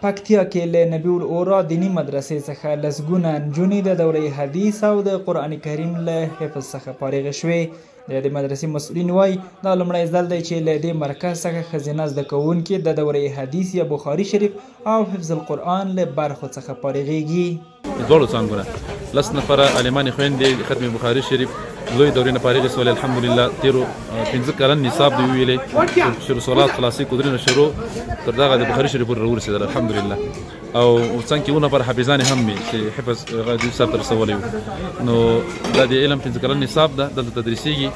پکتیا کې له نبي الاورا دیني مدرسې څخه لسګونه نجونې د دورې حدیث او د قرآن کریم له حفظ څخه فارغې شوې. د یادې مدرسې مسؤلین وايي، دا لومړی ځل دی چې له دې مرکز څخه ښځینه زده کوونکې د دورې حدیث یا بخاري شریف او حفظ القرآن له برخو څخه فارغېږي. د دواړو څانګو نه لس نفره عالمانې خویندې د ختم بخاري شریف لوی دورې نه فارغې سولې، الحمدلله. تیرو 5 کلن نصاب دی ویلې، شروع صلات خلاصې کودرې نه شروع تر دغه د بخاري شریف پورې راورسېدل، الحمدلله. او څنګه کې ونه پر حافظانې هم وي چې حفظ هغه دوی سر ته رسولی وو. نو دا د علم 5 کلن نصاب ده، دلته تدریسېږي.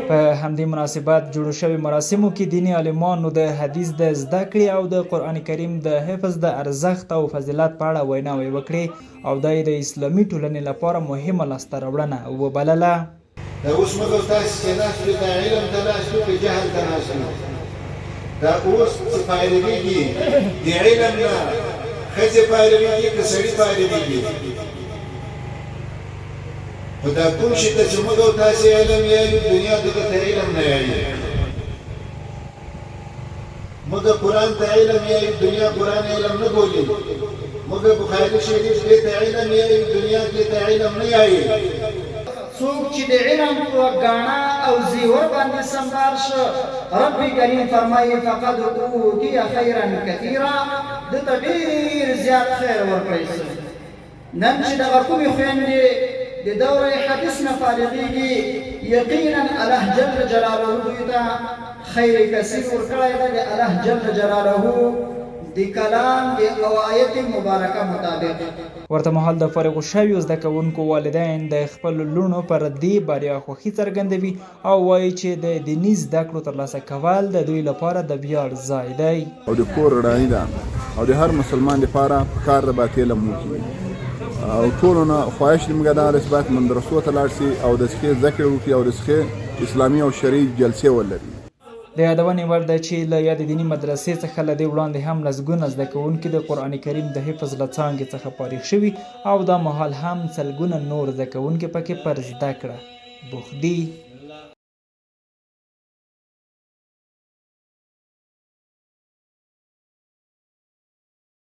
په همدې مناسبت جوړو شوي مراسمو کې دیني عالمانو د حدیث د زده کړې او د قرآن کریم د حفظ د ارزښت او فضیلت په اړه ویناوې وکړې او دا یې د اسلامي ټولنې لپاره مهمه لاسته راوړنه وبلله. دا اوس موږ او تاسې چې ناست یو، دا علم ته ناست یو که جهل ته ناست یو؟ دا اوس چې فارغېږي د علم نه، ښځې فارغېږي که سړي فارغېږي؟ خو دا کوم شي ته چې موږ او تاسې علم یایو، دنیا دغه ته علم نه یایي. موږ قرآن ته علم یایو، دنیا قرآن علم نه بولي. موږ بخاري شریف دې ته علم یایو، دنیا دې ته علم نه یایي. څوک چې د علم په ګاڼه او زیور باندې سمبال شو، رب کریم فرمایي: فقد اوتی خیرا کثیرا، ده ته ډیر زیات خیر ورکړی سو. نن چې دغه کومې خویندې د دوره حدیث نه فارغېږي، یقینا الله جل جلاله دوی ته خیر کثیر ورکړی دی، د الله جل جلاله د کلام د او آیت مبارکه مطابق. ورته مهال د فارغو شویو زده کوونکو والدین د خپلو لوڼو پر دې بریا خوښي څرګندوي او وايي چې د دیني زده کړو ترلاسه کول د دوی لپاره د ویاړ ځای دی. او د کور رڼايي ده او د هر مسلمان لپاره پکار ده باید علم وکړي، او ټولو نه خواهش زموږ دا دی چې باید مدرسو ته لاړ شي او د ښې زده کړې وکړي او د ښې اسلامي او شرعي جلسې ولري. د یادونې وړ ده چې له یادې دیني مدرسې څخه له دې وړاندې هم لسګونه زده کوونکي د قرآن کریم د حفظ له څانګې څخه فارغ شوي او دا مهال هم سلګونه نور زده کوونکي پکې پر زده کړه بوخت دي.